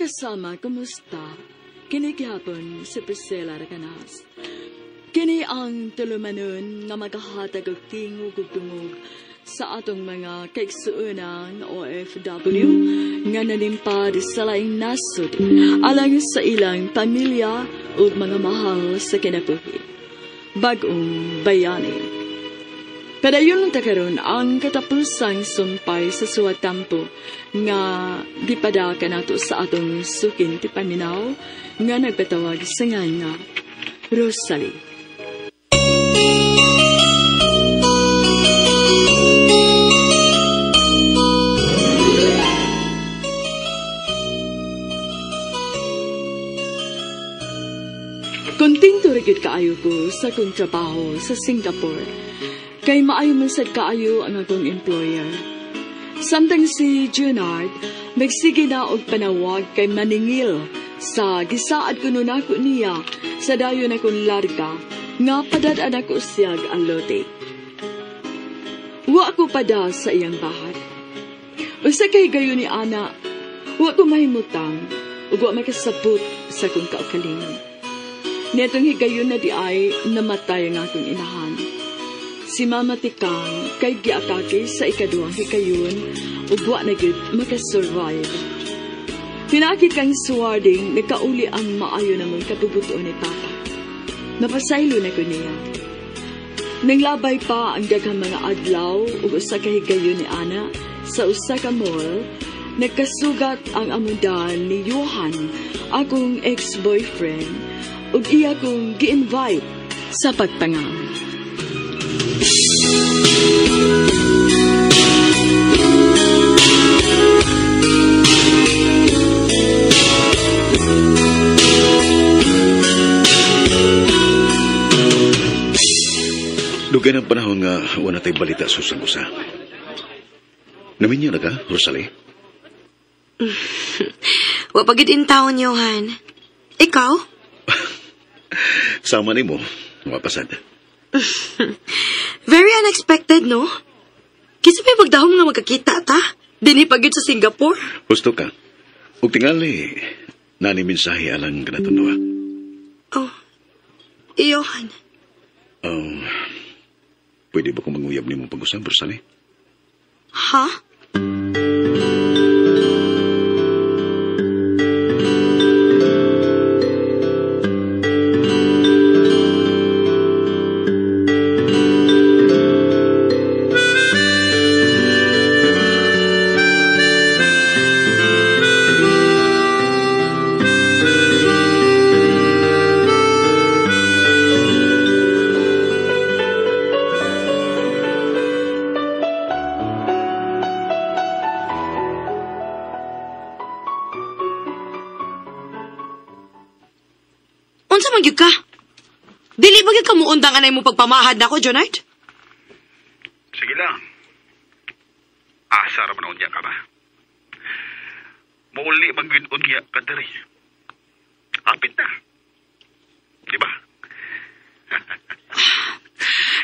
Mga kasama, kumusta? Kini gihapon si Priscilla Raganas. Kini ang tulumanon nga maghahatag og tingog ug dungog sa atong mga kaigsuonan OFW nga nanimpad sa laing nasod alang sa ilang pamilya ug mga mahal sa kinabuhi. Bag-ong bayani. Padayon ta karon ang katapusang sumpay sa suwatampo nga gipadaka nato sa atong sukin ti paminaw nga nagpatawag sa ngan nga Rosalie. Kontento ra gyud kaayo ko sa akong trabaho sa Singapore. Kay maayo man sad kaayo ang akong employer. Samtang si Junard, nagsige na og panawag kay maningil sa gisaad kuno nako niya sa dayon akong larga nga padad-an ako siyag alote. Wa ko pada sa iyang bahat. Usa kay gayon ni ana, wa ko mahimutang ug wa makasabot sa akong kaugalingon. Netong higayon na di ay namatay ang akong inahan. Si Mama Tikang kay giatake sa ikaduhang hikayon ug wa na gyud makasurvive. Pinaki kang suwarding nagkauli ang maayo namong kabubuton ni Papa. Napasaylo na ko niya. Nanglabay pa ang daghang mga adlaw ug usa ka higayon ni Ana sa usa ka mall, nagkasugat ang amundan ni Johan, akong ex-boyfriend, ug iya kong gi-invite sa pagpangang. Dugay ng panahon nga wala tay balita sa usang usa. Naminyo na ka, Rosalie? Wa pa gid in town, Johan. Ikaw? Sama nimo, mapasad. Very unexpected, no? Kinsa may magdahom nga magkakita ta? Dinhi pa gyud sa Singapore. Husto ka. Ug tingali, nani mensahe alang kanatong duha. Oh, Johan. Oh, pwede ba kong manguyab nimo pag-usab, Rosalie? Ha? Unsa man gyud ka? Dili ba gyud ka muundang anay mo pagpamahad nako, Jonard? Sige lang. Asa ra man unya ka ba? Muuli man gyud unya ka diri. Apit na. Di ba?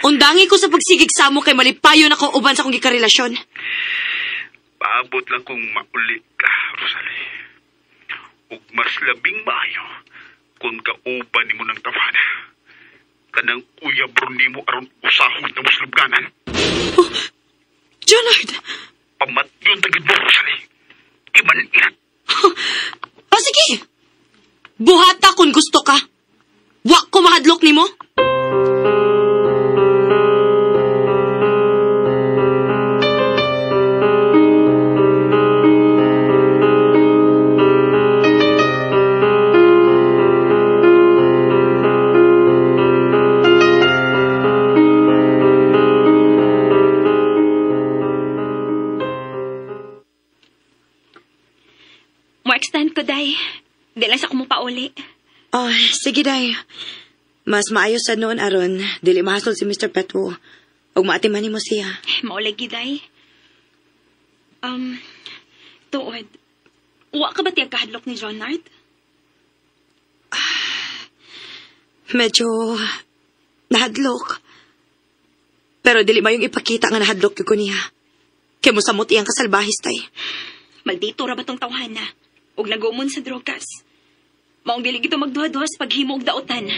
Undangi ko sa pagsigig sa mo kay malipayon ako uban sa akong gikarelasyon. Paabot lang kung mauli ka, Rosalie. Ug mas labing maayo kung kauban nimo ng tawana. Kanang uyab ron nimo aron usahon na muslubganan. Oh, Jonard! Pamatyon tagid mo, Rosalie. Di man inat. Oh, sige! Buhata kung gusto ka. Wa ko mahadlok nimo. Mo-extend ko, Day. Di lang sa kumupauli. Oh, sige, Day. Mas maayos sa noon, aron. Dili mahasol si Mr. Petwo. Ug maatiman nimo siya. Maulagi, Day. Tuod. Wa ka ba tiyag kahadlok ni Jonard? Medyo nahadlok. Pero dili mayong ipakita nga nahadlok ko niya. Kay mosamot iyang kasalbahis, Tay. Maldito ra ba tong tawhana? Ug nagumon sa drogas. Maong dili gito magduha-duha sa paghimo og daotan.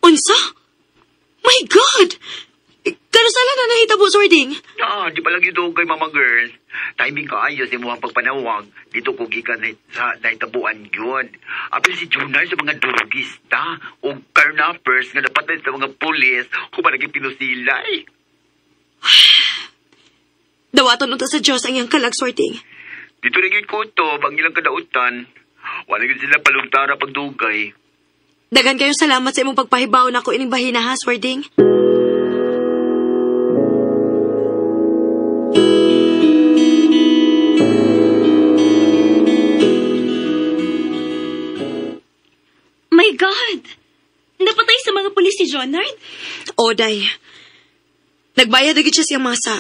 Unsa? My God! Kanusala na nahitabo, Swording? Ah, di pa lagi doon kay Mama Girl. Timing kaayo sa imuhang pagpanawag. Dito ko gikan sa nahitabuan yun. Apil si Junard sa mga durugista o carnappers nga napatay sa mga pulis kung palagi pinusilay. Dawaton unta sa Diyos ang iyang kalag, Swording. Dito na gyud ko to, bang ilang kadautan. Wala gyud sila palugtara pagdugay. Daghan kayong salamat sa imong pagpahibaw nako ining bahina ha, Swording. My God! Napatay sa mga pulis si Jonard? Oday. Nagbayad agad siya siyang masa.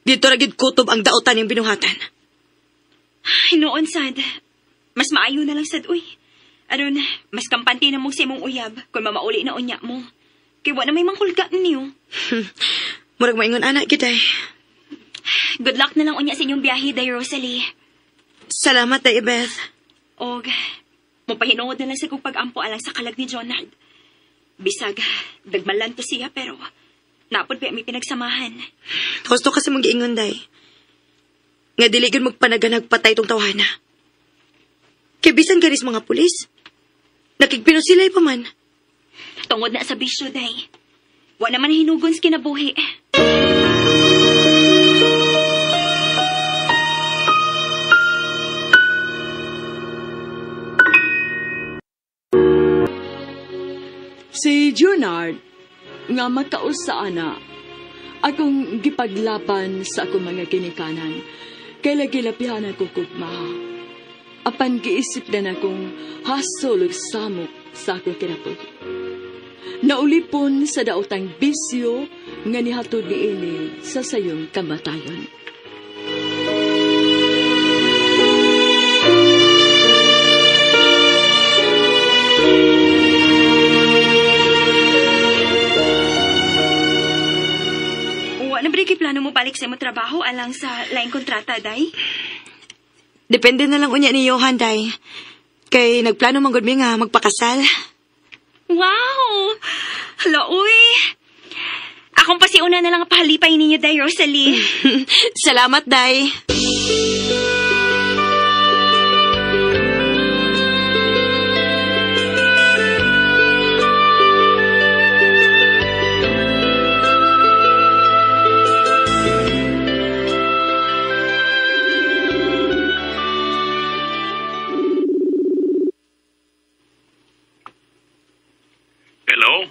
Dito ra gid kutob ang daotan yung binuhatan. Ay, noon, sad. Mas maayo na lang, sad, uy. Aron, mas kampante na mong sa imong uyab kung mamauli na unya mo. Kay wa na may manghulga niyo. Murag maingon ana gid ay. Good luck na lang unya sa inyong biyahe, Day Rosalie. Salamat, Day Beth. Og, mupahinuod na lang sa kong pag-ampo alang sa kalag ni Jonard. Bisag, dagmalan to siya pero napod pa may pinagsamahan. Husto kasi mong giingon, Day. Nga dili gyud magpanaganag patay tong tawhana. Kay bisan garis mga pulis, nakigpinusilay pa man. Tungod na sa bisyo, Day. Wa naman hinugon sa kinabuhi. Si Junard, nga makausa ana, akong gipaglaban sa akong mga ginikanan, kay lagilapihan ako kugma. Apan giisip na akong hasol ug samok sa akong kinabuhi. Naulipon sa daotang bisyo nga nihatod niini sa sayong kamatayon. Wa na ba plano mo balik sa imong trabaho alang sa laing kontrata, Day? Depende na lang unya ni Johan, Day. Kay nagplano man gud mi nga magpakasal. Wow! Hala, uy! Akong pasiuna na lang ang pahalipay ninyo, Day Rosalie. Salamat, Day. Hello?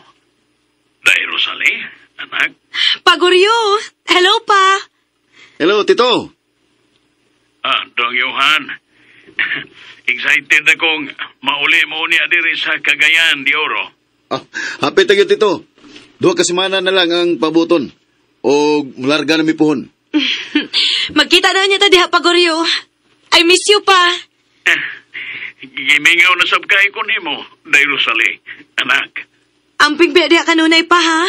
Day Rosalie, anak? Paguryo! Hello pa! Hello, Tito. Ah, Dong Johan. Excited akong mauli mo niya diri sa Cagayan de Oro. Ah, hapit tayo, Tito. 2 ka semana na lang ang pabuton. O mularga na mi puhon. Magkita na niya ta diha, Paguryo. I miss you pa. Gimingaw na sab kay ko nimo, Day Rosalie, anak. Amping biya diha kanunay pa, ha?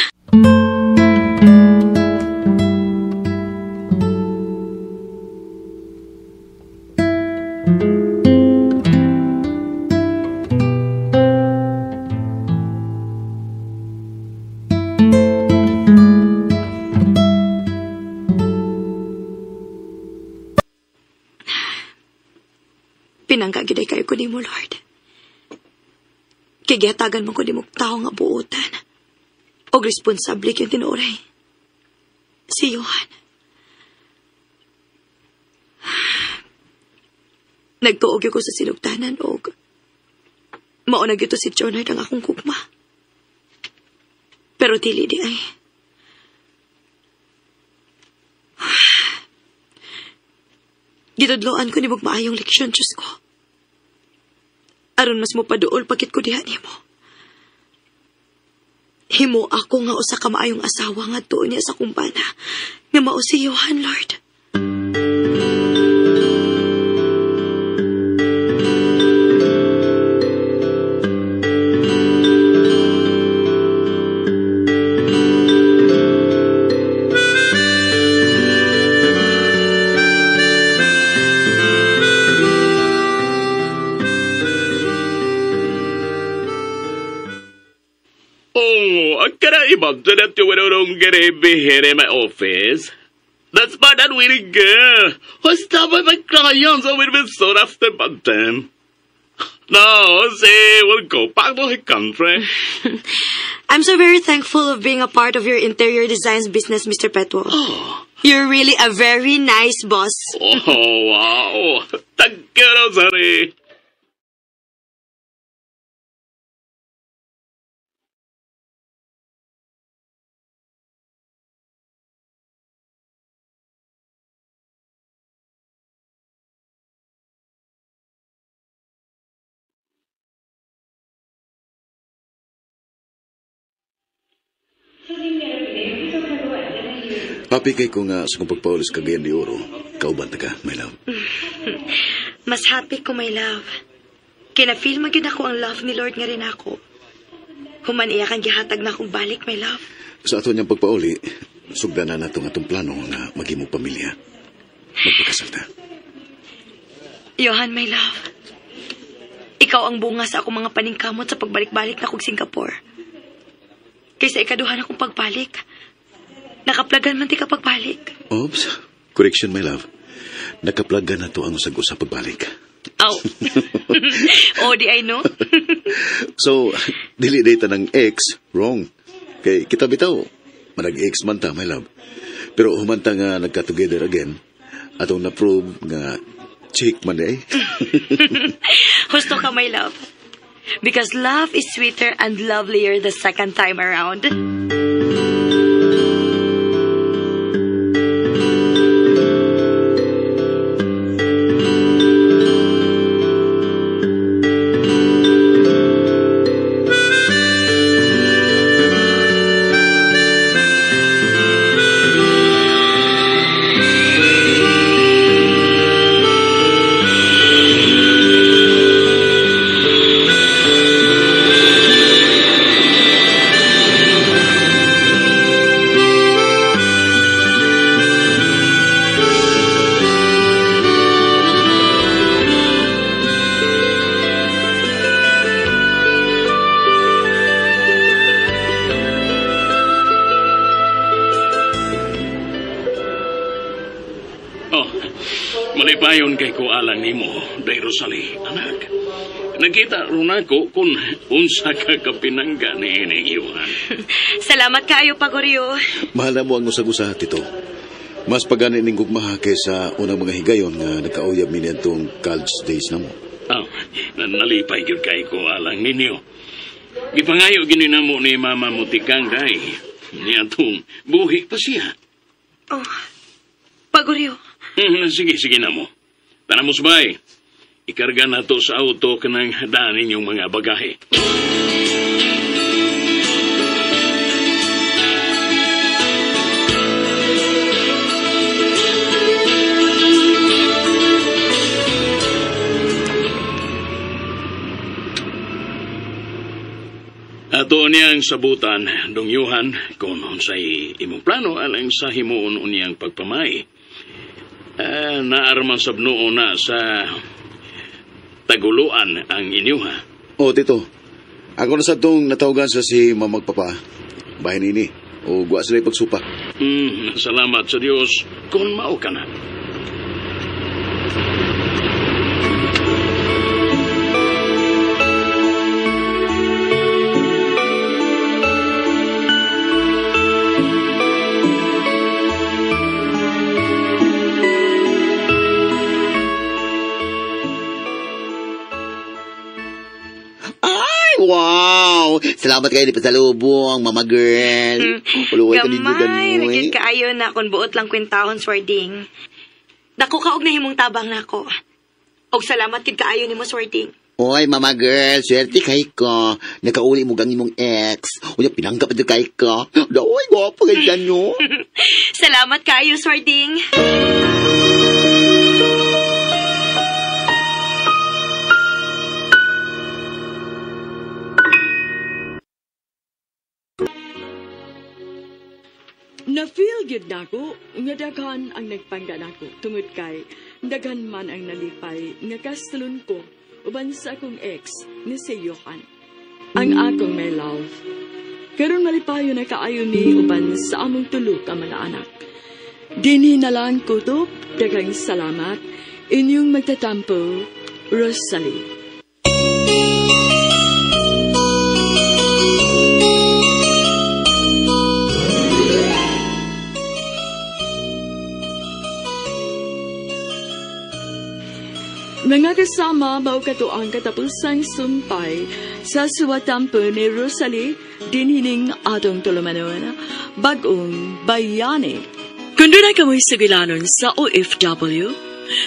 Pinangga gyud ay kayo ko nimo, Lord. Kay gihatagan mo ko nimo tawo nga buotan. Og responsable gyud tinuoray. Si Johan. Nagtuog ko sa sinugtanan og mao na gyud to si Jonard ang akong gugma. Pero dili di ay. Gitudloan ko nimo maayong leksyon, Diyos ko. Aron mas mopaduol pagkit ko diha nimo. Himo ako nga usa ka maayong asawa nga tuon niya sa kumpana. Nga mao si Johan, Lord. Oh, can I imagine that you don't get a here in my office? That's my that weird girl who stopped by my clients and will be sought after by them. No, she will go back to her country. I'm so very thankful of being a part of your interior designs business, Mr. Petwo. Oh. You're really a very nice boss. Oh, wow. Thank you, Rosalie. Happy kay ko nga sa kong pagpaulis Cagayan de Oro. Kauban ta ka, my love. Mas happy ko, my love. Kina-feel man gyud ako ang love ni Lord nga rin ako. Human iya kang gihatag na akong balik, my love. Sa ato niyang pagpauli, sugdan na nato ang atong plano nga maghimong pamilya. Magpakasal ta. Johan, my love. Ikaw ang bunga sa akong mga paningkamot sa pagbalik-balik na kog Singapore. Kaysa ikaduhan akong pagbalik. Nakaplagan man ti ka pagbalik. Oops. Correction, my love. Nakaplagan na to ang usag-usa pagbalik. Oh. Oh, di I know. So, dili data ng ex, wrong. Kay kita bitaw, manag-ex man ta, my love. Pero humanta nga nagka-together again, atong na-prove nga chick man eh. Husto ka, my love. Because love is sweeter and lovelier the second time around. Malipayon kay ko alang nimo, Day Rosalie, anak. Nakita ron ako kung unsa ka kapinangga ni ining Iwan. Salamat kaayo, Pagoryo. Mahal na mo ang usag-usa, Tito. Mas pagani ning gugmaha kaysa unang mga higayon nga nagkauyab mi niadtong college days na mo. Oh, nalipay gyud kay ko alang ninyo. Gipangayo gini namo ni Mama Mutikang day. Niadtong buhi pa siya. Oh, Pagoryo. Sige, sige na mo. Tara mo subay. Ikarga na to sa auto kanang daan ninyong mga bagahe. Ato niyang sabutan, Dong Johan, kung unsay imong plano alang sa himuon unyang pagpamay. Naarman sabnoon na sa taguluan ang inyuha. Oh, Tito. Ako na sa itong natawagan sa si mamagpapa. Bahin ini. O guwa sila ipagsupa. Salamat sa Diyos kung mao ka na. Wow! Salamat kayo ni pasalubong, mama girl. Uluway ka ninyo Gamay, ganoy. naging kaayo na kung buot lang kwentahon, Swarding. Dako ka og nahimong tabang nako. Og salamat kid kaayo nimo, Swarding. Oy, mama girl, swerte kay ko. Nakauli mo gang imong ex. Unya, pinanggap ito kay ko. Oy, gwapo kay dyan, no? Salamat kayo, Swarding. Na-feel gyud nako nga daghan ang nagpangga nako tungod kay daghan man ang nalipay nga kastalon ko uban sa akong ex ni si Johan. Ang akong may love. Karon malipayo na kaayo ni uban sa among tulo ka mga anak. Dinhi na lang kutob, daghang salamat. Inyong magtatampo, Rosalie. Mga kasama, mao kato ang katapusang sumpay sa suwatampo ni Rosalie dinhining atong tulumanon, Bag-ong Bayani. Kung doon kamoy sugilanon sa OFW,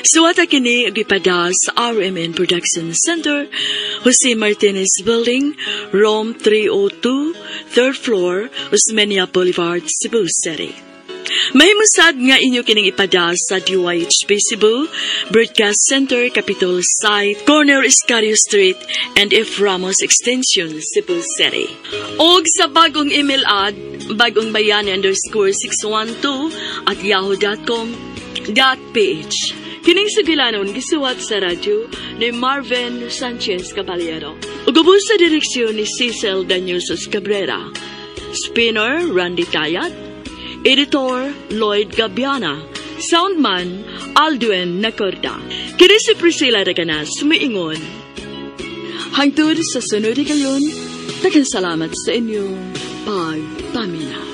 suwata kini gipada sa RMN Production Center, Jose Martinez Building, Room 302, 3rd floor, Osmeña Boulevard, Cebu City. Mahimusad nga inyo kining ipada sa DYHP Cebu, Broadcast Center, Capitol Site, Corner Escario Street, and F. Ramos Extension, Cebu City. Og sa bagong email ad, bagongbayani_612@yahoo.com.ph. Kining sugilanon gisuwat sa radyo ni Marvin Sanchez Caballero. Ug ubos sa direksyon ni Cecil Daniusos Cabrera. Spinner Randy Tayat. Editor Lloyd Gabiana. Soundman Aldwin Nacorda. Kini si Priscilla Reganas, miingon. Hangtod sa sunod higayon, daghang salamat sa inyong pagpaminaw.